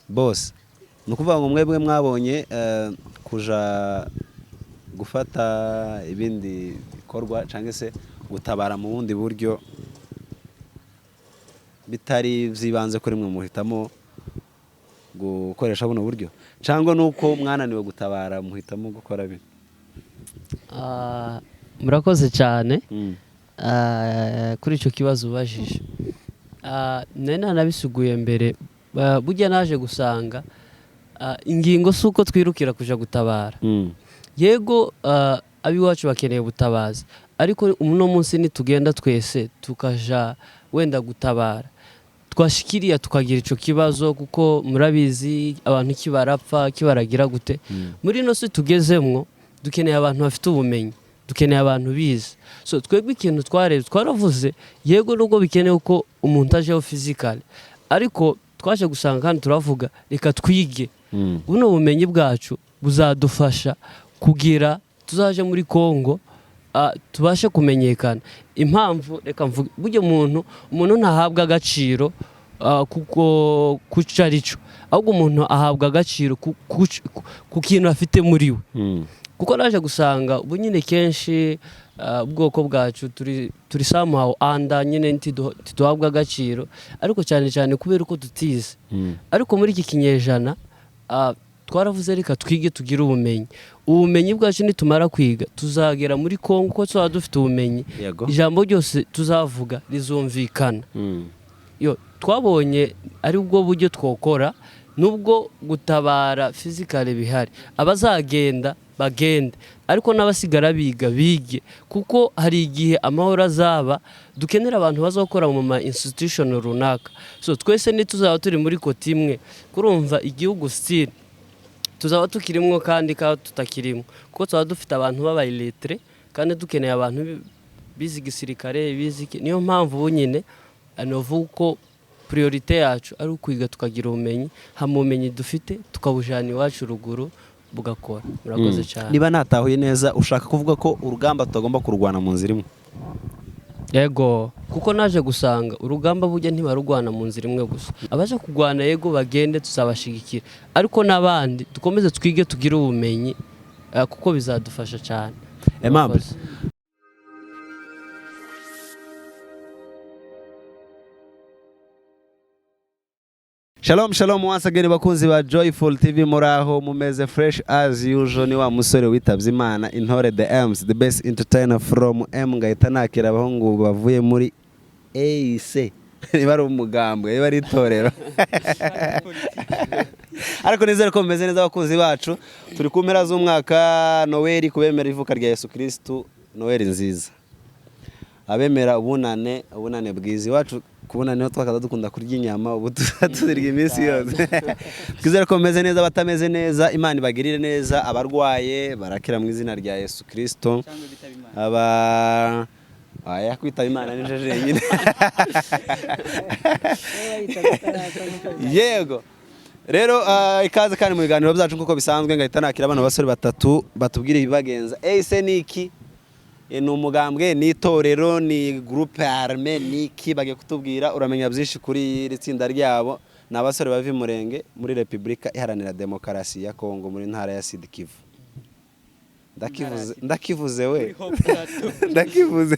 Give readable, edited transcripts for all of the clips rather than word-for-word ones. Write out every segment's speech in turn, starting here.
Bose ni ukuvuga ngo mwebwe mwabonye kuja gufata ibindi bikorwa cyangwa se gutabara mu bundi buryo bitari byibanze kuri mwe, muhitamo gukoresha buno buryo, cyangwa nuko mwananiwe gutabara muhitamo gukora bino? Murakoze cyane kuri icyo kibazo ubajije. Nari nanabisuguye mbere. Burya naje gusanga ingingo si uko twirukira kuja gutabara. Yego, ab'iwacu bakeneye ubutabazi, ariko uno munsi nitugenda twese tukaja wenda gutabara, twashikiriya tukagira ico kibazo, kuko murabizi abantu kibarapfa kibaragira gute. Muri ino si tugezemwo dukeneye abantu bafite ubumenyi, dukeneye abantu bize. So twebwe ikintu twarebye, twaravuze yego nubwo bikenewe ko umuntu ajeho physically, ariko twaje gusanga kandi turavuga reka twige. Buno bumenyi bwacu buzadufasha kugira tuzaje muri Kongo, tubashe kumenyekana. Impamvu reka mvuge, burya umuntu ntahabwa agaciro kuko kuco ari cyo, ahubwo umuntu ahabwa agaciro ku kintu afite muri we. Kuko naje gusanga ubu nyine kenshi ubwoko bwacu turi somehow under nyine, ntituhabwa agaciro, ariko cyane cyane kubera uko tutize. Ariko muri iki kinyejana twaravuze reka twige tugire ubumenyi. Ubumenyi bwacu nitumara kwiga tuzagera muri Kongo ko tuzaba dufite ubumenyi, ijambo ryose tuzavuga rizumvikana. Yo twabonye ari bwo buryo twokora, nubwo gutabara physically bihari, abazagenda bagende, ariko n'abasigara biga bige, kuko hari igihe amahoro azaba dukenera abantu bazakora mu ma institution runaka. So twese ntituzaba turi muri côté imwe, kurumva igihugu still tuzaba tukirimwo kandi ka tutakirimo, kuko tuzaba dufite abantu b'aba illettrés kandi dukeneye abantu bize igisirikare, bize iki. Niyo mpamvu ubu nyine novuga ko priorité yacu ari ukwiga tukagira ubumenyi, hama ubumenyi dufite tukabujana iwacu ruguru bugakora. Murakoze cyane. Niba natahuye neza, ushaka kuvuga ko urugamba tutagomba kurwana mu nzira imwe? Yego, kuko naje gusanga urugamba burya ntibarugwana mu nzira imwe gusa. Abaje kurwana yego bagende, tuzabashigikira, ariko n'abandi dukomeze twige tugire ubumenyi, kuko bizadufasha cyane. Aimable. Murakoze. Shalom shalom once again, bakunzi ba Joyful TV, muraho mumeze fresh as usual. Ni wa musore witabye Imana, Intore the M's, the best entertainer from M, ngahita nakira abahungu bavuye muri AC, niba ari umugambwe, niba ari itorero, ariko nizere ko mumeze neza abakunzi bacu. Turi ku mpera z'umwaka, Noel kubemera ivuka rya Yesu Kristu, Noel nziza. Abemera ubunane, ubunane bwiza. Iwacu kubunane niho twakaza dukunda kurya inyama, ubu tuzirya iminsi yose. Twizere ko mumeze neza, abatameze neza Imana ibagirire neza, abarwaye barakira mu izina rya Yesu Kristo. Aba aya kwitaba Imana ni jenyine. Yego rero, ikaze kandi mu biganiro byacu nk'uko bisanzwe, ngahita nakira abana basore batatu batubwira ibibagenza. Ese ni iki? Ni umugambwe, ni itorero, ni groupe armée, ni iki? Bagiye kutubwira, uramenya byinshi kuri iri tsinda ryabo. Ni abasore bava i Murenge muri Repubulika Iharanira Demokarasi ya Kongo, muri ntara ya Sud Kivu. Ndakivuze, ndakivuze we, ndakivuze.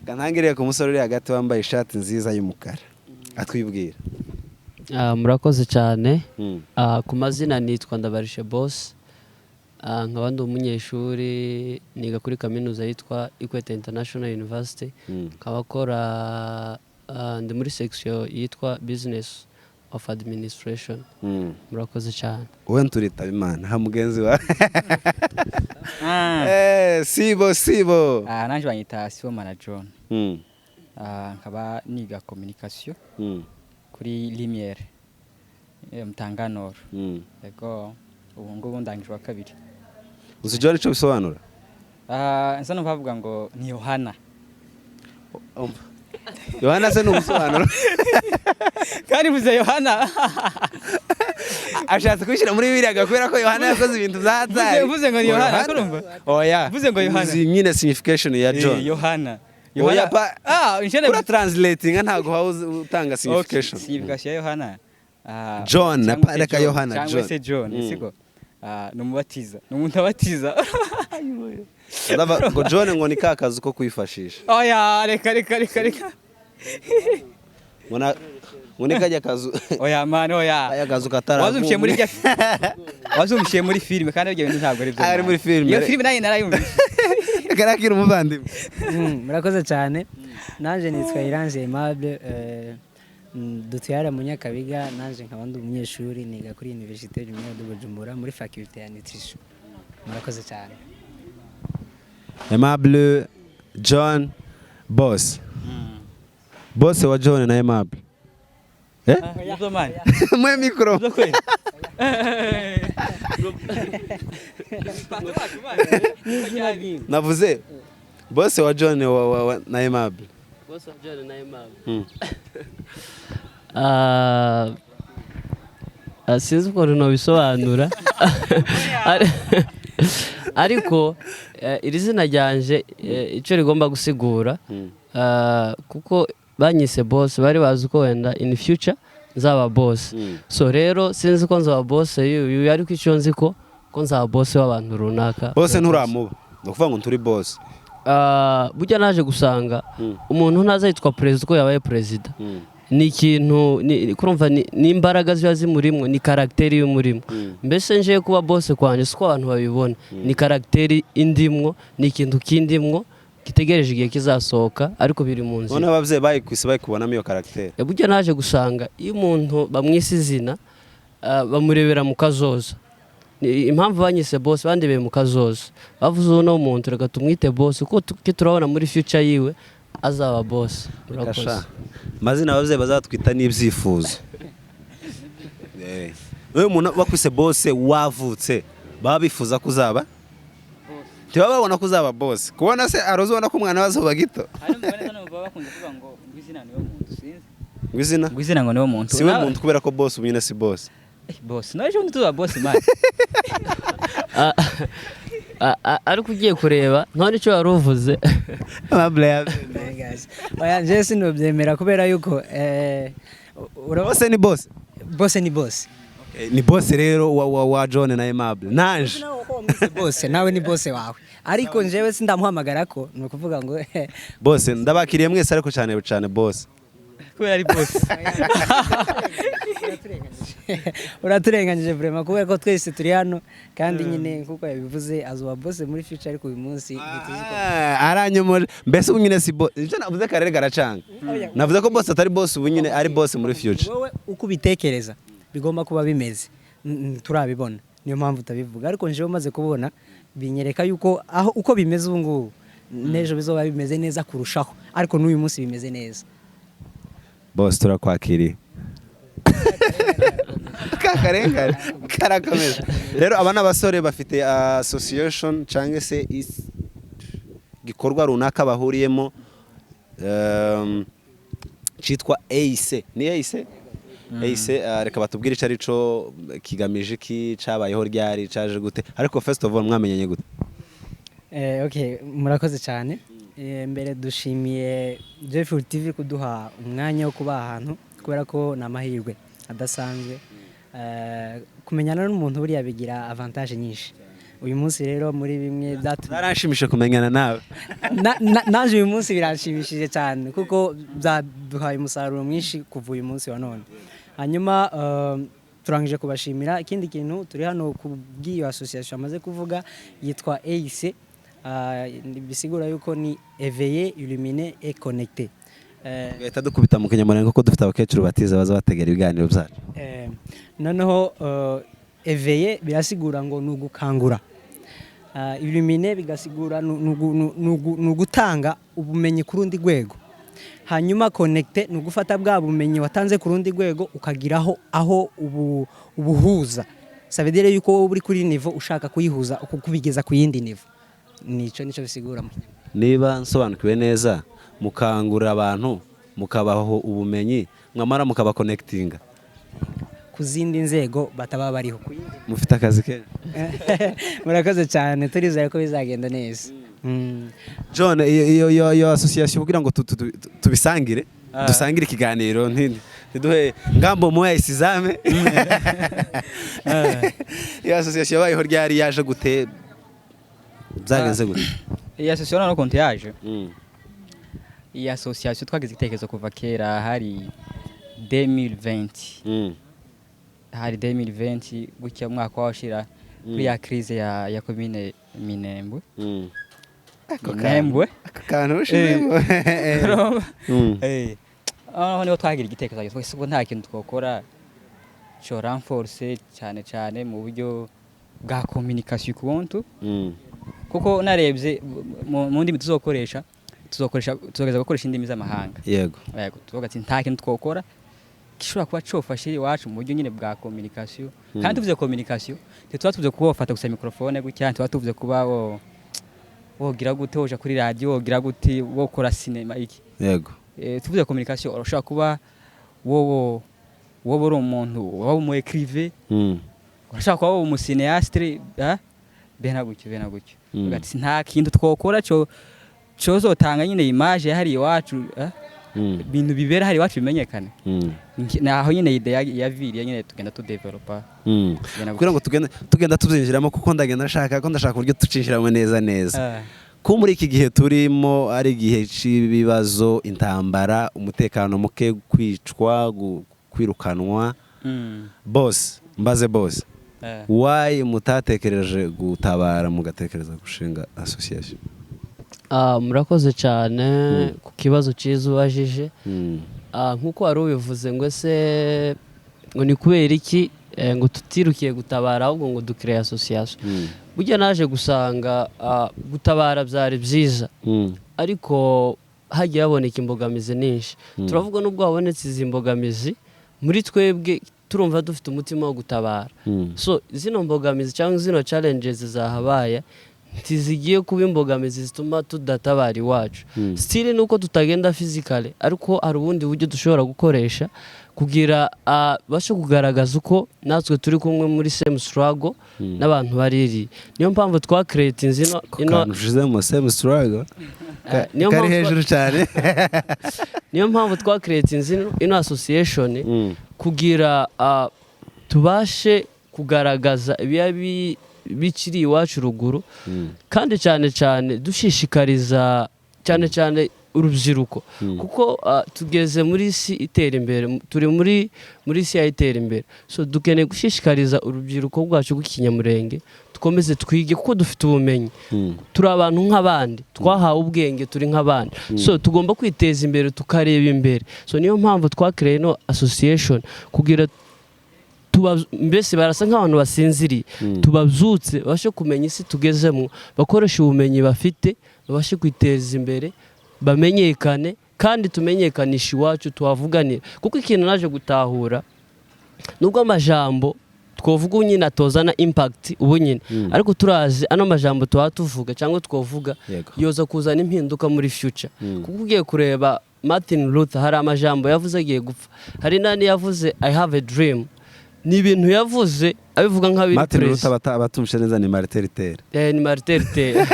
Kantangiriye ku musore uri hagati wambaye ishati nziza y'umukara, atwibwira. Murakoze cyane. Ku mazina nitwa Ndabarishe Boss. Nkaba ndi umunyeshuri niga kuri kaminuza yitwa Equator International University, nkaba akora ndi muri section yitwa Business of Administration. Murakoze cyane. Wowe nturitaba Imana ha mugenzi wawe. Sibo sibo. Nanje banyita Sibomana John. Nkaba niga communication kuri Lumiere, Mutanganoro. Yego, ubu ngubu ndangije wa kabiri. Uzi John icyo bisobanura? Nsa numva bavuga ngo ni Yohana. Umva. Yohana se ni ubusobanuro? Kandi mvuze Yohana. Ashatse kubishyira muri Bibiliya kubera ko Yohana yakoze ibintu bya hatari. Mvuze ngo ni Yohana, kurumva? Oya. Mvuze ngo Yohana. Uzi nyine signification ya John? Yohana. Oya pa. Njene Kura translating ntabwo waba utanga signification. Okay, signification ya Yohana. John, cyangwa se reka John, Yohana, cyangwa John. se John, siko? Ni umubatiza, ni umuntu abatiza. Ngo John ngo ni ka kazu ko kwifashisha. Oya, reka, reka, reka, reka. Ngo ni kajya kazu. Oya man, oya. Kajya kazu katara. Wazumvishe muri filime, kandi ibyo bintu ntabwo ari byo. Ari Man. muri filime. Iyo filime nanjye narayumvise. Karakira umuvandimwe. Murakoze cyane. Nanjye nitwa Iranze Aimable, dutuyara mu Nyakabiga. Nanjye nkaba ndi umunyeshuri, niga kuri Université Lumière de Bujumbura muri faculté ya nutrition. Murakoze cyane. Aimable, John, boss. Boss wa John na Aimable. Eh? Nibyo man. Mwe micro. Nibyo kweli. Navuze boss wa John wa na Aimable. Boss wa John na Aimable. Sinzi ukuntu nobisobanura, ariko iri zina ryanje, icyo rigomba gusigura, kuko banyise boss bari bazi ko wenda in future nzaba boss. So rero sinzi ko nzaba boss yuyu, ariko icyo nzi ko nzaba boss w'abantu runaka. Boss nturamuba. Ni ukuvuga ngo nturi boss. Burya naje gusanga umuntu ntaza yitwa perezida uko yabaye perezida. Ni ikintu kurumva ni imbaraga ziba zimurimwo, ni caractère y'umurimo. Mbese nje kuba boss kwanje siko abantu babibona, ni caractère indimwo, ni ikintu kindimwo gitegereje igihe kizasohoka, ariko biri mu nzira. None abavyeyi bayikwise bayikubonamo iyo caractère? Burya naje gusanga iyo umuntu bamwise izina, bamurebera mu kazoza. Impamvu banyise boss, bandebeye mu kazoza, bavuze uno muntu reka tumwite boss kuko turabona muri future yiwe azaba boss. Murakoze. Kasha. Amazina abavyeyi bazatwita n'ibyifuzo. Wewe umuntu bakwise boss wavutse, baba bifuza ko uzaba? Ntibaba babona ko uzaba boss. Kubona se arozubona ko umwana wazoba gito? Hari umugore none baba bakunze kuvuga ngo izina niwe muntu, sinzi. Ngo izina? Ngo izina ngo niwe muntu. Siwe muntu kubera ko boss ubu nyine si boss. Boss. No, ejo tuba boss man. Ariko ugiye kureba none icyo wari uvuze. Oya, nje sinobyemera kubera yuko Boss ni boss. Boss ni boss. Ni boss rero wa John na Aimable. Nanje. Boss nawe ni boss wawe, ariko njewe sindamuhamagara ko ni ukuvuga ngo Boss ndabakiriye mwese, ariko cyane cyane boss. Kubera ari boss. Uraturenganyije vraiment, kubera ko twese turi hano kandi nyine nkuko yabivuze azuba boss muri future, ariko uyu munsi ntituzi ko Aranyomoje. Mbese ubu nyine si boss. Icyo navuze karere garacanga. Navuze ko boss atari boss ubu nyine ari boss muri future. Wowe uko ubitekereza bigomba kuba bimeze, turabibona, niyo mpamvu utabivuga, ariko njewe umaze kubona binyereka yuko aho uko bimeze ubu ngubu n'ejo bizoba bimeze neza kurushaho, ariko n'uyu munsi bimeze neza. Boss turakwakiriye. Kakarengane karakomeza. Rero aba ni abasore bafite association cyangwa se gikorwa runaka bahuriyemo, cyitwa AIC. Ni AIC? AIC, reka batubwire icyo ari cyo, kigamije iki, cyabayeho ryari, cyaje gute, ariko first of all mwamenyanye gute? Okay, murakoze cyane. Mbere dushimiye Joyful TV kuduha umwanya wo kuba ahantu, kubera ko ni amahirwe adasanzwe. Kumenyana n'umuntu buriya bigira avantage nyinshi. Uyu munsi rero muri bimwe byatumye Zaranshimishije kumenyana nawe. Naje uyu munsi biranshimishije cyane kuko byaduhaye umusaruro mwinshi kuva uyu munsi wa none. Hanyuma turangije kubashimira. Ikindi kintu, turi hano ku bw'iyo association amaze kuvuga yitwa AIC, bisigura yuko ni éveillé, illuminé et connecté. Tugahita dukubita mu Kinyamulenge kuko dufite abakecuru batize baza bategera ibiganiro byacu. Noneho éveillé birasigura ngo ni ugukangura, illuminé bigasigura ni ugutanga ubumenyi ku rundi rwego, hanyuma connecté ni ugufata bwa bumenyi watanze ku rundi rwego ukagiraho aho ubuhuza. Ça veut dire yuko wowe uri kuri niveau ushaka kuyihuza kubigeza ku yindi niveau. Nico bisigura mu Kinyarwanda. Niba nsobanukiwe neza, mukangurira abantu, mukabaha ubumenyi, mwamara mukabakonekitinga ku zindi nzego bataba bariho. Ku yindi. Mufite akazi kenshi. Murakoze cyane, turizera ko bizagenda neza. John, iyo association kugira ngo tubisangire. Dusangire ikiganiro, ntiduhe ngambo moya isizame. Iyo association yabayeho ryari? Yaje gute? Byagenze gute? Iyi association noneho konti yaje, iyi association twagize igitekerezo kuva kera, hari 2020. Hari 2020 gutya, umwaka washira kuri ya crise ya commune Minembwe. Minembwe. Ako kantu ushizemo. Urumva? Aho niho twagira igitekerezo twese ko nta kintu twakora cyo renforcer cyane cyane mu buryo bwa communication kuntu, kuko narebye mu ndimi tuzokoresha, tuzogeza gukoresha indimi z'amahanga. Yego, tuvuga ati nta kintu twokora gishobora kuba cofashe iwacu mu buryo nyine bwa communication. Kandi tuvuze communication, ntituba tuvuze kuba wofata gusa microphone gutya, ntituba tuvuze kuba wogira gute, woja kuri radio, wogira gute, wokora cinema iki. Tuvuze communication, urashobora kuba wowe uri umuntu waba umu écrivain, urashobora kuba wowe umu cinéaste, bena gutyo, bena gutyo. Uvuga ati nta kintu twokora cyo cozotanga nyine image yahari iwacu, ibintu bibera hari iwacu bimenyekane. Naho nyine idée yaviriye nyine, tugenda tudevelopa. Bena. Kugira ngo tugenda tubyinjiramo, kuko ndagenda nshaka ko ndashaka uburyo tucinjiramo neza neza. Ko muri iki gihe turimo ari igihe cy'ibibazo, intambara, umutekano muke, kwicwa, kwirukanwa. Boss, mbaze boss, why mutatekereje gutabara, mugatekereza gushinga association? Murakoze cyane ku kibazo cyiza ubajije. Nk'uko wari ubivuze ngo ese ngo ni kubera iki ngo tutirukiye gutabara, ahubwo ngo ducréeye association? Burya naje gusanga gutabara byari byiza, ariko hagiye haboneka imbogamizi nyinshi. Turavuga n'ubwo habonetse izi mbogamizi, muri twebwe turumva dufite umutima wo gutabara. So zino mbogamizi cyangwa zino challenges zahabaye ntizigiye kuba imbogamizi zituma tudatabara iwacu. Still nuko tutagenda physically, ariko hari ubundi buryo dushobora gukoresha kugira bashe kugaragaza uko natwe turi kumwe muri same struggle n'abantu bariri. Niyo mpamvu twacreatinze ino Kantu ushizemo, same struggle, niyo kari mpamvu hejuru cyane. Niyo mpamvu twacreatinze ino association kugira tubashe kugaragaza ibiba bikiri iwacu ruguru, kandi cyane cyane dushishikariza cyane cyane urubyiruko, kuko tugeze muri isi itera imbere, turi muri isi itera imbere. So dukeneye gushishikariza urubyiruko rwacu rw'ikinyamurenge, dukomeze twige kuko dufite ubumenyi. Turi abantu nk'abandi, twahawe ubwenge, turi nk'abandi. So tugomba kwiteza imbere, tukareba imbere. So niyo mpamvu twacréeye ino association kugira tuba mbese barasa nk'abantu basinziriye, tubabyutse, babashe kumenya isi tugezemo, bakoresha ubumenyi bafite, babashe kwiteza imbere, bamenyekane, kandi tumenyekanishe iwacu, tuhavuganire. Kuko ikintu naje gutahura, nubwo amajambo twovuga ubu nyine atozana impact ubu nyine, ariko turazi ano majambo tuba tuvuga cyangwa twovuga yoza kuzana impinduka muri future. Kuko ugiye kureba Martin Luther, hari amajambo yavuze agiye gupfa, hari n'andi yavuze, "I have a dream", ni ibintu yavuze abivuga nk'abiri Martin perezida. Luther, abatumvise neza, ni Martin Luther. Ni Martin Luther.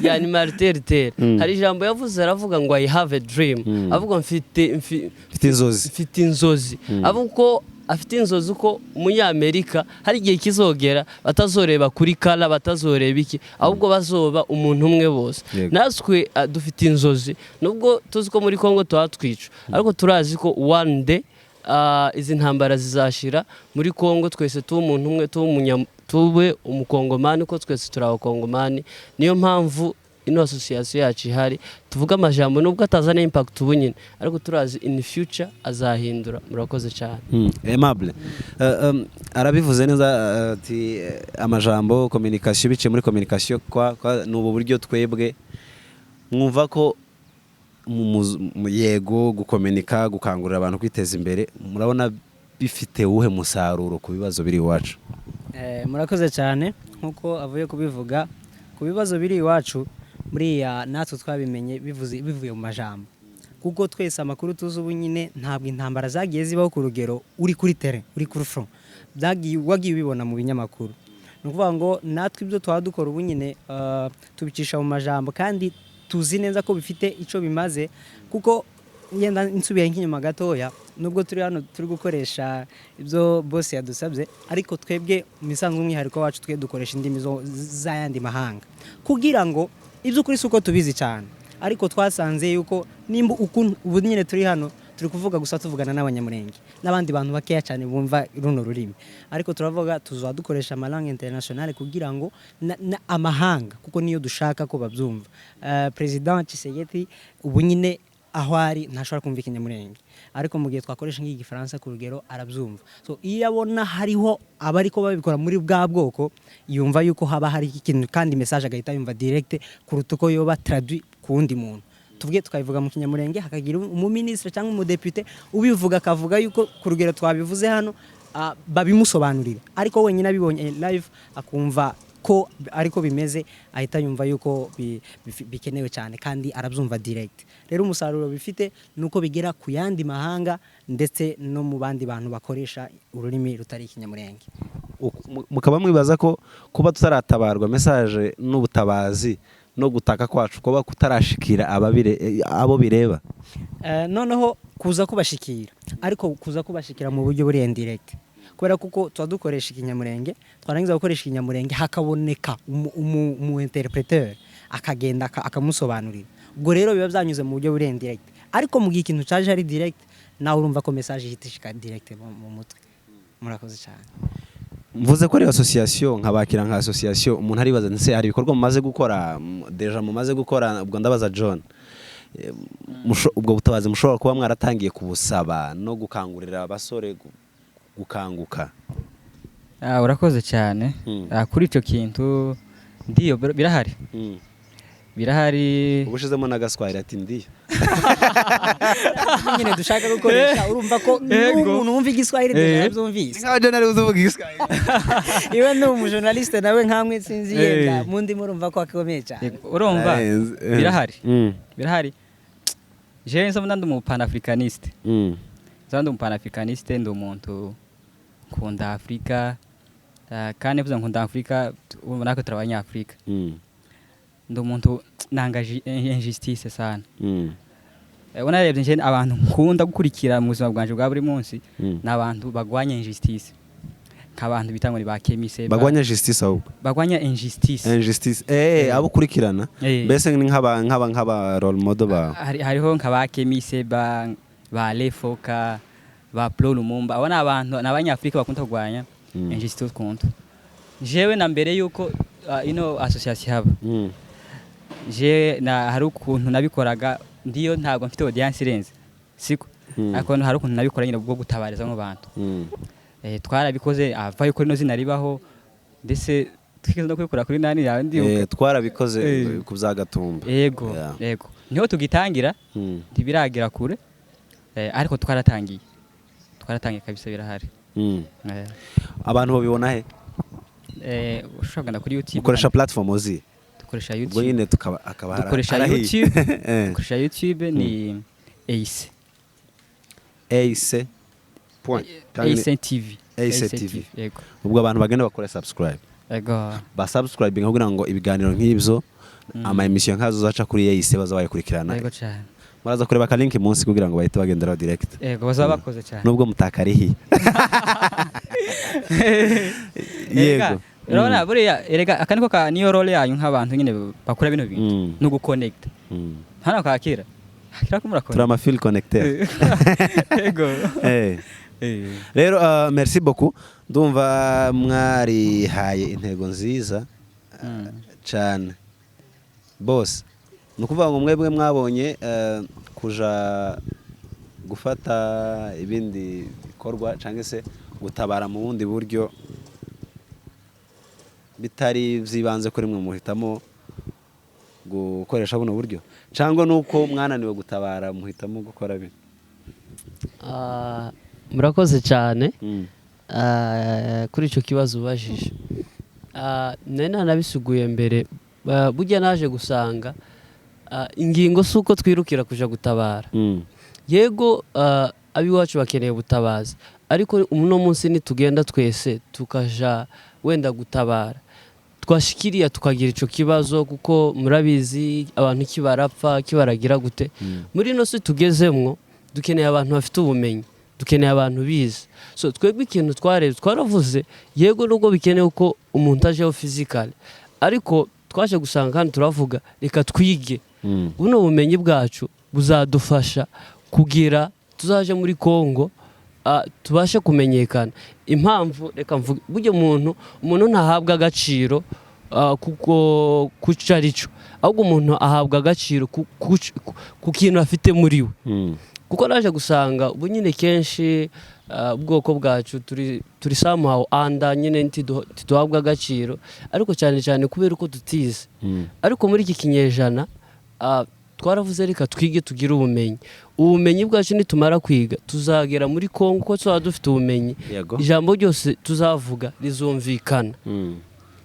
Ya, ni Martin Luther. Hari ijambo yavuze, aravuga ngo "I have a dream". Avuga mfite Mfite inzozi. Mfite inzozi. Avuga ko afite inzozi ko umunyamerika hari igihe kizogera batazoreba kuri kara, batazoreba iki, ahubwo bazoba umuntu umwe bose. Natwe dufite inzozi, nubwo tuzi ko muri Congo tuba twica, ariko turazi ko one day izi ntambara zizashira muri Congo, twese tube umuntu umwe, tube umukongomani, ko twese turi abakongomani. Niyo mpamvu ino association yacu ihari. Tuvuga amajambo nubwo atazana impact ubu nyine, ariko turazi in future azahindura. Murakoze cyane. Aimable, arabivuze neza, ati amajambo, communication, biciye muri communication kwa ni ubu buryo twebwe mwumva ko yego, gukominika, gukangurira abantu kwiteza imbere, murabona bifite uwuhe musaruro ku bibazo biri iwacu? Murakoze cyane. Nk'uko avuye kubivuga ku bibazo biri iwacu, buriya natwe twabimenye bivuye mu majambo, kuko twese amakuru tuzi ubu nyine, ntabwo intambara zagiye zibaho ku rugero uri kuri terrain, uri kuri front, byagiye wagiye ubibona mu binyamakuru. Ni ukuvuga ngo natwe ibyo twaba dukora ubu nyine tubicisha mu majambo kandi. Tuzi neza ko bifite icyo bimaze, kuko ngenda nsubiye nk'inyuma gatoya, nubwo turi hano turi gukoresha ibyo boss yadusabye, ariko twebwe mu isanzwe umwihariko wacu, twe dukoresha indimi z'ayandi mahanga kugira ngo iby'ukuri si uko tubizi cyane, ariko twasanze yuko nimba ukuntu ubu nyine turi hano turi kuvuga gusa, tuvugana n'Abanyamurenge n'abandi bantu bakeya cyane bumva runo rurimi, ariko turavuga tuzaba dukoresha ama langue internationale kugira ngo na amahanga, kuko niyo dushaka ko babyumva. President Tshisekedi ubu nyine aho ari ntashobora kumva Ikinyamurenge, ariko mu gihe twakoresha nk'Igifaransa ku rugero arabyumva. So iyo abona hariho abariko babikora muri bwa bwoko, yumva yuko haba hari ikintu kandi message agahita yumva direct kuruta uko yoba traduit ku wundi muntu. Tuvuge tukabivuga mu Kinyamurenge, hakagira umuminisitiri cyangwa umudepite ubivuga, akavuga yuko ku rugero twabivuze hano, babimusobanurira, ariko wenyine abibonye live akumva ko ariko bimeze, ahita yumva yuko bikenewe cyane kandi arabyumva direct. Rero umusaruro bifite ni uko bigera ku yandi mahanga ndetse no mu bandi bantu bakoresha ururimi rutari Ikinyamurenge. Mukaba mwibaza ko kuba tutaratabarwa, message n'ubutabazi no gutaka kwacu kuba kutarashikira abo bireba? Noneho kuza kubashikira, ariko kuza kubashikira mu buryo buri indirect, kubera kuko tuba dukoresha Ikinyamurenge, twarangiza gukoresha Ikinyamurenge hakaboneka umu interpreteur akagenda akamusobanurira. Ubwo rero biba byanyuze mu buryo buri indirect, ariko mu gihe ikintu cyaje ari direct, nawe urumva ko message ihita ishika direct mu mutwe. Murakoze cyane. Mvuze ko ari association, nkabakira nka association, umuntu aribaza ndetse hari ibikorwa mumaze gukora, déjà mumaze gukora. Ubwo ndabaza John, ubwo butabazi mushobora kuba mwaratangiye kubusaba no gukangurira abasore gukanguka? Urakoze cyane. Kuri icyo kintu ndiyo, birahari, birahari. Ubushizemo n'agaswahili ati ndiyo. Nyine dushaka gukoresha, urumva ko n'umuntu wumva Igiswahili déjà yabyumvise. Nkaho John ari uvuga Igiswahili. Iwe ni umujournaliste nawe nkamwe, sinzi yenda mu ndimi, urumva ko akomeye cyane. Yego, urumva birahari, birahari. Jewe nso ndi umu panafricaniste, nso ndi umu panafricaniste, ndi umuntu nkunda Afurika. Kandi mvuze nkunda Afurika, urumva natwe turi Abanyafurika. Ndi umuntu nanga injustice sana. Unarebye nje abantu nkunda gukurikira mu buzima bwanje bwa buri munsi ni abantu bagwanya injustice, nk'abantu bita ngo ni ba Kemi Seba. Bagwanya justice ahubwo? Bagwanya injustice. Injustice, abo ukurikirana? Mbese ni nk'aba role model bawe? Hariho nka ba Kemi Seba, ba Lefoka, ba Plo Lumumba. Abo ni abantu, ni Abanyafurika bakunda kurwanya injustice ukuntu. Jewe na mbere yuko ino association haba, je na hari ukuntu nabikoraga ndiyo, ntabwo mfite audience irenze siko, ariko hari ukuntu nabikora nyine bwo gutabariza mu bantu. Twarabikoze ava yuko rino zina ribaho, ndetse twigeze no kubikora kuri nani yawe, ndibuka. Twarabikoze ku bya Gatumba. Yego. Yego, niho tugitangira, ntibiragera kure, ariko twaratangiye, twaratangiye kabisa, birahari. Abantu babibona he? Ushobora kugenda kuri YouTube. Ukoresha platform uzi? Dukoresha Ubwo YouTube. nyine tukaba akaba Dukoresha harahiye. YouTube. Dukoresha YouTube ni ACE. AC point. ACE TV. ACE TV. Yego. Ubwo abantu bagenda bakora subscribe. Yego. Ba subscribe kugira ngo ibiganiro nk'ibyo, ama emission nkazo zaca kuri ACE baza bayikurikirana. Yego cyane. Muraza kureba aka link munsi kugira ngo bahite bagenderaho direct. Yego, bazaba bakoze cyane. Nubwo mutakarihiye. Yego. Urabona buriya erega aka niko ka niyo role yanyu nk'abantu nyine bakora bino bintu, no guconnect. Hano kakira hakira ko murakora. Turi ama fil connecteur. Yego. Rero merci beaucoup, ndumva mwarihaye intego nziza cyane bose. Ni ukuvuga ngo mwebwe mwabonye kuja gufata ibindi bikorwa cyangwa se gutabara mu bundi buryo bitari byibanze kuri mwe, muhitamo gukoresha buno buryo, cyangwa nuko mwananiwe gutabara muhitamo gukora bino? Murakoze cyane. Kuri icyo kibazo ubajije, nari nanabisuguye mbere. Burya naje gusanga ingingo si uko twirukira kuja gutabara. Yego, ab'iwacu bakeneye ubutabazi, ariko uno munsi nitugenda twese tukaja wenda gutabara. Twashikiriya tukagira ico kibazo, kuko murabizi abantu kibarapfa kibaragira gute. Muri ino si tugezemwo, dukeneye abantu bafite ubumenyi, dukeneye abantu bize. So twebwe ikintu twarebye, twaravuze yego, nubwo bikenewe ko umuntu ajeho physical, ariko twaje gusanga kandi turavuga reka twige. Buno bumenyi bwacu buzadufasha kugira tuzaje muri Kongo, tubashe kumenyekana. Impamvu reka mvuge, burya umuntu ntahabwa agaciro kuko kuco ari cyo, ahubwo umuntu ahabwa agaciro ku kintu afite muri we. Kuko naje gusanga ubu nyine kenshi ubwoko bwacu turi somehow under nyine, ntituhabwa agaciro, ariko cyane cyane kubera uko tutize. Ariko muri iki kinyejana twaravuze reka twige, tugire ubumenyi. Ubumenyi bwacu nitumara kwiga, tuzagera muri Kongo ko tuzaba dufite ubumenyi, ijambo ryose tuzavuga rizumvikana.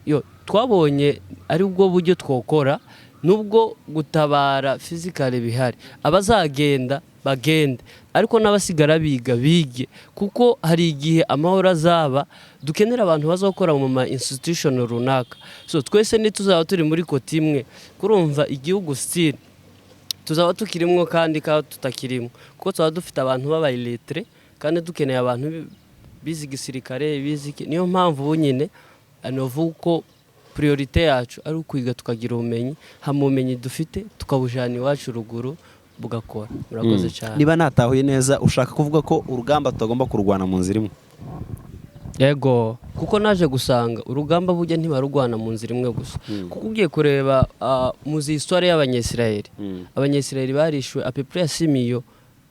Yo twabonye ari bwo buryo twokora, nubwo gutabara physical bihari, abazagenda bagende, ariko n'abasigara biga bige, kuko hari igihe amahoro azaba dukenera abantu bazakora mu ma institution runaka. So twese ntituzaba turi muri côté imwe, kurumva igihugu still tuzaba tukirimwo kandi ka tutakirimo, kuko tuzaba dufite abantu b'aba illettrés kandi dukeneye abantu bize igisirikare, bize iki. Niyo mpamvu ubu nyine novuga ko priorité yacu ari ukwiga tukagira ubumenyi, hama ubumenyi dufite tukabujana iwacu ruguru bugakora. Murakoze cyane. Niba natahuye neza, ushaka kuvuga ko urugamba tutagomba kurwana mu nzira imwe? Yego, kuko naje gusanga urugamba burya ntibarurwana mu nzira imwe gusa, kuko ugiye kureba muzi histoire y'Abanyesirayeli. Abanyesirayeli barishwe à peu près ya 6 millions,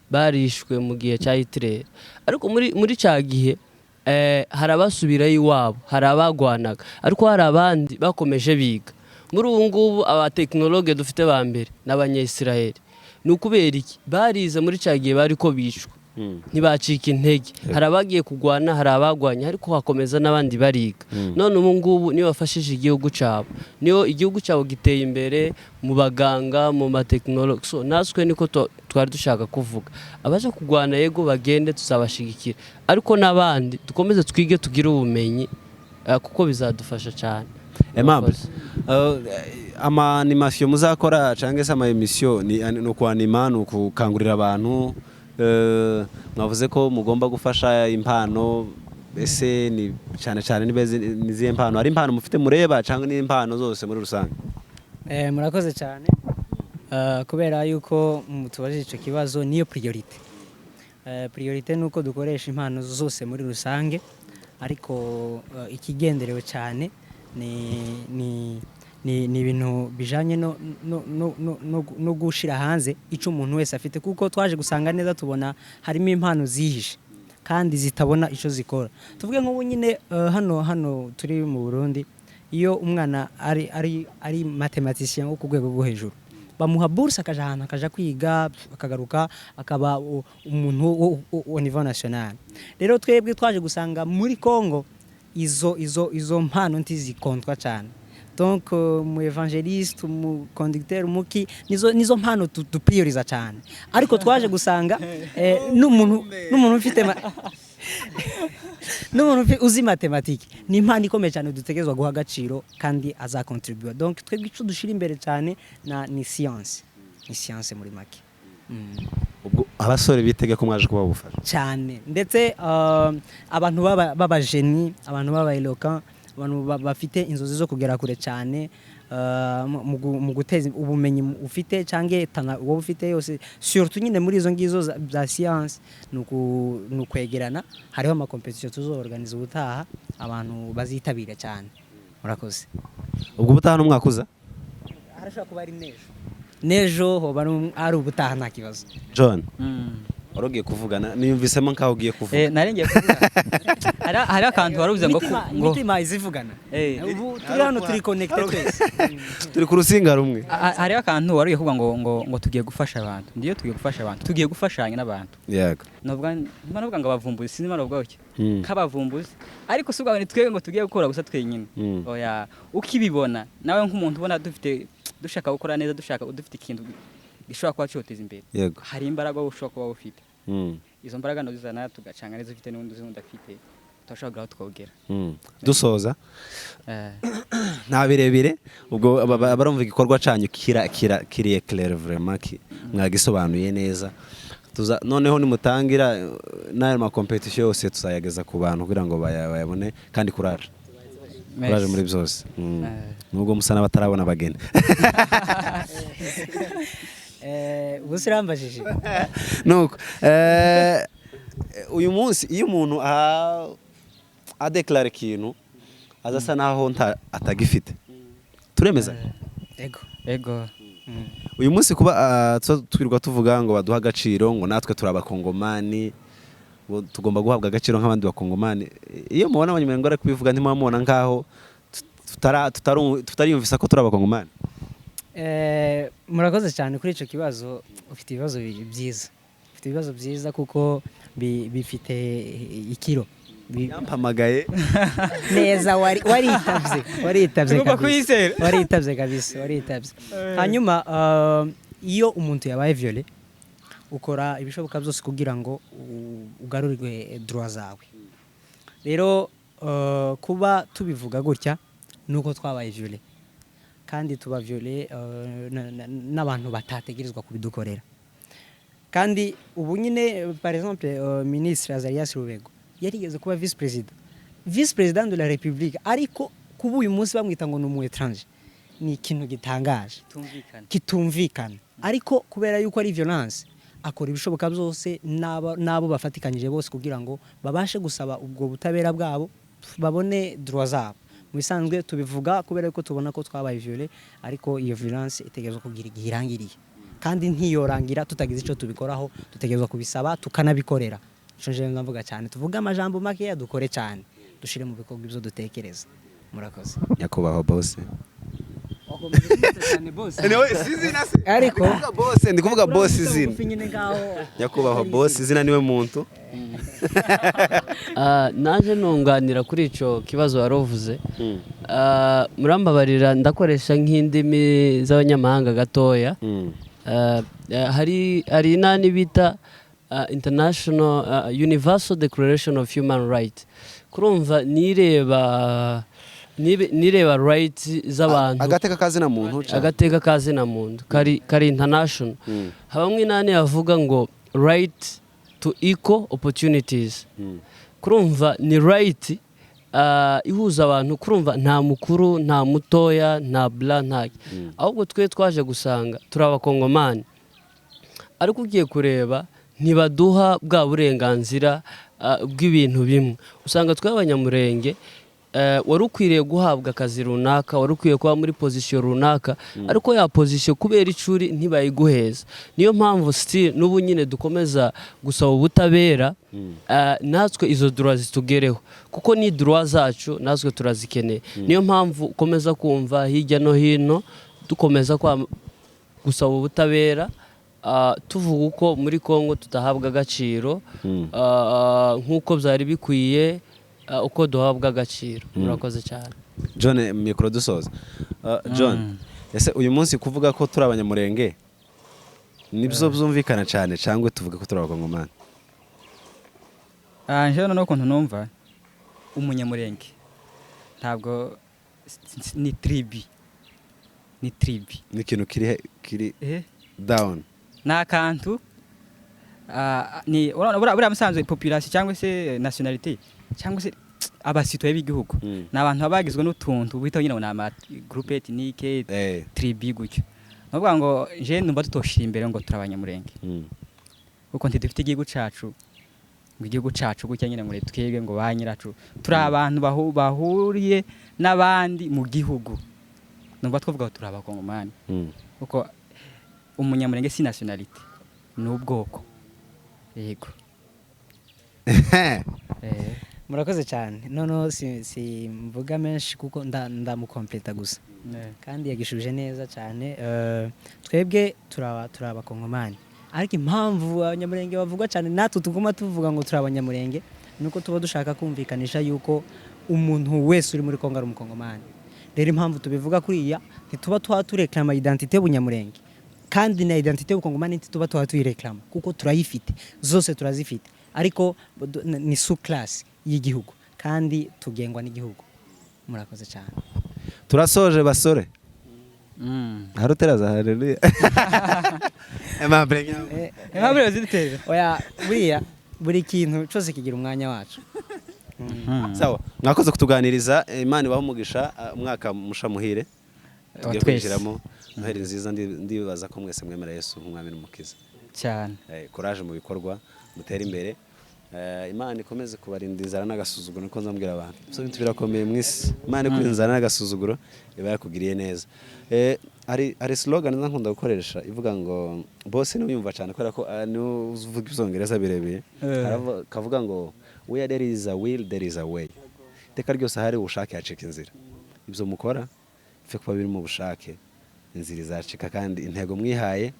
barishwe mu gihe cya Hitler. Ariko muri cya gihe hari abasubirayo iwabo, hari abagwanaga, ariko hari abandi bakomeje biga. Muri ubu ngubu abatechnologue dufite ba mbere ni Abanyesirayeli. Ni ukubera iki? Barize muri cya gihe bari ko bicwa, ntibacika intege. Hari abagiye kurwana, hari abagwanye, ariko hakomeza n'abandi bariga. None ubu ngubu niyo bafashije igihugu cyabo, niyo igihugu cyabo giteye imbere mu baganga, mu matechnologue. So natwe niko twari dushaka kuvuga, abaje kurwana yego bagende, tuzabashigikira, ariko n'abandi dukomeze twige, tugire ubumenyi, kuko bizadufasha cyane. Aimable, Murakoze. Ama animation muzakora cyangwa se ama émission ni ukwanima, ni ukukangurira abantu. Mwavuze ko mugomba gufasha impano. Ese ni cyane cyane ni izihe mpano? Hari impano mufite mureba cyangwa ni impano zose muri rusange? Murakoze cyane. Kubera yuko mutubajije icyo kibazo, niyo priorité. Priorité ni uko dukoresha impano zose muri rusange, ariko ikigenderewe cyane ni ibintu bijanye no gushira hanze ico umuntu wese afite, kuko twaje gusanga neza tubona harimo impano zihishe kandi zitabona ico zikora. Tuvuge nk'ubu nyine hano turi mu Burundi, iyo umwana ari mathématicien wo ku rwego rwo hejuru, bamuha bourse akaja ahantu akaja kwiga, akagaruka akaba umuntu au niveau national. Rero twebwe twaje gusanga muri Congo izo mpano ntizikontwa cyane. Donc mu évangéliste, mu conducteur, muki, nizo mpano duprioriza cyane. Ariko twaje gusanga n'umuntu ufite n'umuntu uzi mathématique ni impano ikomeye cyane dutegerezwa guha agaciro kandi azakontribuwa. Donc twebwe icyo dushyira imbere cyane ni science muri make. Ubwo abasore bitege ko mwaje kubaha ubufasha? Cyane, ndetse abantu b'abagénie, abantu b'aba éloquent, abantu bafite inzozi zo kugera kure cyane mu guteza ubumenyi ufite cyangwa talent wowe ufite yose, surtout nyine muri izo ngizo za science, ni ukwegerana. Hariho amacompétition tuzoorganiza ubutaha, abantu bazitabira cyane. Murakoze. Ubwo ubutaha n'umwaka uza? Harashobora kuba ari n'ejo, hoba ari ubutaha, nta kibazo. John, wari ugiye kuvugana, niyumvisemo nkaho ugiye kuvuga. Nari ngiye kuvuga, hari akantu wari uvuze ngo ngo Imitima izivugana. Ubu turi hano, turi connecté twese. Turi ku rusinga rumwe. Hariho akantu wari ugiye kuvuga ngo tugiye gufasha abantu. Ndiyo, tugiye gufasha abantu, tugiye gufashanya n'abantu. Novuga ntima novuga ngo abavumbuzi, sinzi novuga gutya k'abavumbuzi, ariko si ubwo ni twebwe ngo tugiye gukora gusa twenyine. Oya, ukibibona nawe nk'umuntu ubona dufite, dushaka gukora neza, dushaka dufite ikintu gishobora kuba cyoteza imbere, hari imbaraga wowe ushobora kuba ufite. Izo mbaraga ndazizana, tugacanga neza ufite n'undi uzi n'undi afite. Turashobora aho twogera. Dusoza nta birebire, ubwo barumva igikorwa cyanyu kira kira kiriye clair vraiment, mwagisobanuye neza. Tuza noneho nimutangira n'ayo ma competition yose tuzayageza ku bantu kugira ngo bayabone. Kandi courage, courage muri byose. Nubwo musa n'abatarabona abageni. Ubu se urambajije? Nuko uyu munsi iyo umuntu adeklara ikintu aza asa naho atagifite, turemeza? Ego. Ego. Uyu munsi kuba twirirwa tuvuga ngo baduhe agaciro, ngo natwe turi Abakongomani, ngo tugomba guhabwa agaciro nk'abandi Bakongomani, iyo mubona Abanyamurenge bari kubivuga, ntimubona mubona nk'aho tutariyumvisa ko turi Abakongomani? Murakoze cyane kuri icyo kibazo. Ufite ibibazo byiza, ufite ibibazo byiza kuko bifite ikiro. Yampamagaye. Neza, waritabye, waritabye. Tugomba Kabisa. kuyizera. Waritabye kabisa, waritabye. Hanyuma iyo umuntu yabaye violé, ukora ibishoboka byose kugira ngo ugarurirwe droit zawe. Rero kuba tubivuga gutya nuko twabaye violé, kandi tuba violé n'abantu batategerezwa kubidukorera. Kandi ubu nyine, par exemple, ministre Azarias Rubego yarigeze kuba vice président, vice président de la République, ariko kuba uyu munsi bamwita ngo ni umu étranger ni ikintu gitangaje. Tumvikana. Kitumvikana. Ariko kubera yuko ari violence, akora ibishoboka byose n'abo bafatikanyije bose kugira ngo babashe gusaba ubwo butabera bwabo, babone droit zabo. Mu bisanzwe tubivuga kubera yuko tubona ko twabaye violé, ariko iyo violence itegerezwa kugira igihe irangiriye, kandi ntiyorangira tutagize icyo tubikoraho. Dutegerezwa kubisaba tukanabikorera. Ico njewe ndavuga cyane, tuvuge amajambo makeya, dukore cyane, dushire mu bikorwa ibyo dutekereza. Murakoze. Nyakubahwa bose. Ariko Bose, ndi kuvuga boss izina. Bugufi nyine ngaho. Nyakubahwa boss, izina niwe muntu. Naje nunganira kuri icyo kibazo wari uvuze. Murambabarira, ndakoresha nk'indimi z'abanyamahanga gatoya. Hari inani bita International Universal Declaration of Human Rights. Kurumva nireba rights z'abantu. Agateka kazina muntu Agateka ka zina muntu kari international. Habamwo inani yavuga ngo right to equal opportunities. Kurumva ni right ihuza abantu. Kurumva nta mukuru, nta mutoya, nta bla, nta ahubwo twe twaje gusanga turi Abakongomani, ariko ugiye kureba ntibaduha bwa burenganzira bw'ibintu bimwe. Usanga twe Abanyamurenge, wari ukwiriye guhabwa akazi runaka, wari ukwiye kuba muri position runaka, ariko ya position kubera icuri ntibayiguheza. Niyo mpamvu still n'ubu nyine dukomeza gusaba ubutabera, natwe izo droit zitugereho, kuko ni droit zacu, natwe turazikeneye. Niyo mpamvu ukomeza kumva hirya no hino dukomeza gusaba ubutabera, tuvuga uko muri Congo tudahabwa agaciro nk'uko byari bikwiye, uko duhabwa agaciro. Murakoze cyane. John, mikoro dusoza. John, ese uyu munsi kuvuga ko turi Abanyamurenge nibyo byumvikana cyane, cyangwa tuvuga ko turi Abakongomani? Njyewe noneho ukuntu numva umunyamurenge, ntabwo ni tribu, ni tribu. Ni ikintu kiri down. Ni akantu ni urabona buriya musanzwe population cyangwa se nationalité cyangwa se abasitoye b'igihugu ni abantu baba bagizwe n'utuntu bita nyine ngo ni ama groupe ethnique, tribu gutyo. Ni ukuvuga ngo je numva tutoshira imbere ngo turi Abanyamurenge, kuko ntidufite igihugu cacu, ngo igihugu cacu gutya nyine ngo twebwe ngo ba nyiracu. Turi abantu bahuriye n'abandi mu gihugu. Numva twavuga ngo turi Abakongomani, kuko umunyamurenge si nationalité, ni ubwoko. Yego. Murakoze cyane. Noneho si mvuga menshi kuko ndamukompleta gusa, kandi yagishubije neza cyane. Twebwe turi Abakongomani, ariko impamvu Abanyamurenge bavugwa cyane, natwe tuguma tuvuga ngo turi Abanyamurenge, ni uko tuba dushaka kumvikanisha yuko umuntu wese uri muri Kongo ari Umukongomani. Rero impamvu tubivuga kuriya, ntituba tuha tureklama identité y'ubunyamurenge, kandi na identité y'ubukongomani ntituba tuha tuyireklama, kuko turayifite, zose turazifite, ariko ni sous classe y'igihugu. Kandi tugengwa n'igihugu. Murakoze cyane. Turasoje, basore. Hari uteraza haleluya, Aimable Nyambo. Aimable zidutera. Oya, buriya buri kintu cyose kigira umwanya wacu. Sawa, mwakoze kutuganiriza. Imana ibahe umugisha. Umwaka musha muhire tugiye Twese. kwinjiramo. Noheli nziza. Ndibaza ko mwese mwemera Yesu nk'umwami n'umukiza. Cyane. Courage mu bikorwa, mutere imbere. Imana ikomeze kubarinda inzara n'agasuzuguro, niko nzambwira abantu. So bintu birakomeye mu isi. Imana ikurinda inzara n'agasuzuguro iba yakugiriye neza. Hari slogan nza nkunda gukoresha ivuga ngo, bose niwe uyumva cyane kubera ko niwe uvuga ibyongereza birebire. Kavuga ngo "Where there is a will, there is a way." Iteka ryose ahari ubushake hacika inzira. Ibyo mukora bife kuba birimo ubushake, inzira izacika, kandi intego mwihaye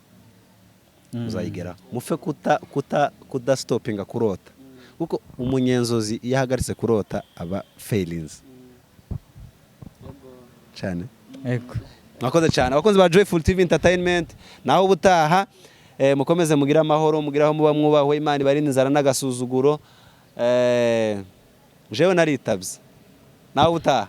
muzayigeraho. Mufe kuta kuta kudastopinga kurota, kuko umunyenzozi iyo ahagaritse kurota aba failinze cyane. Yego. Mwakoze cyane, abakunzi ba Joyful TV Entertainment. Naho ubutaha. Mukomeze mugire amahoro, mugire aho muba mwubahwe. Imana ibarinde inzara n'agasuzuguro. Jewe naritabye. Naho ubutaha.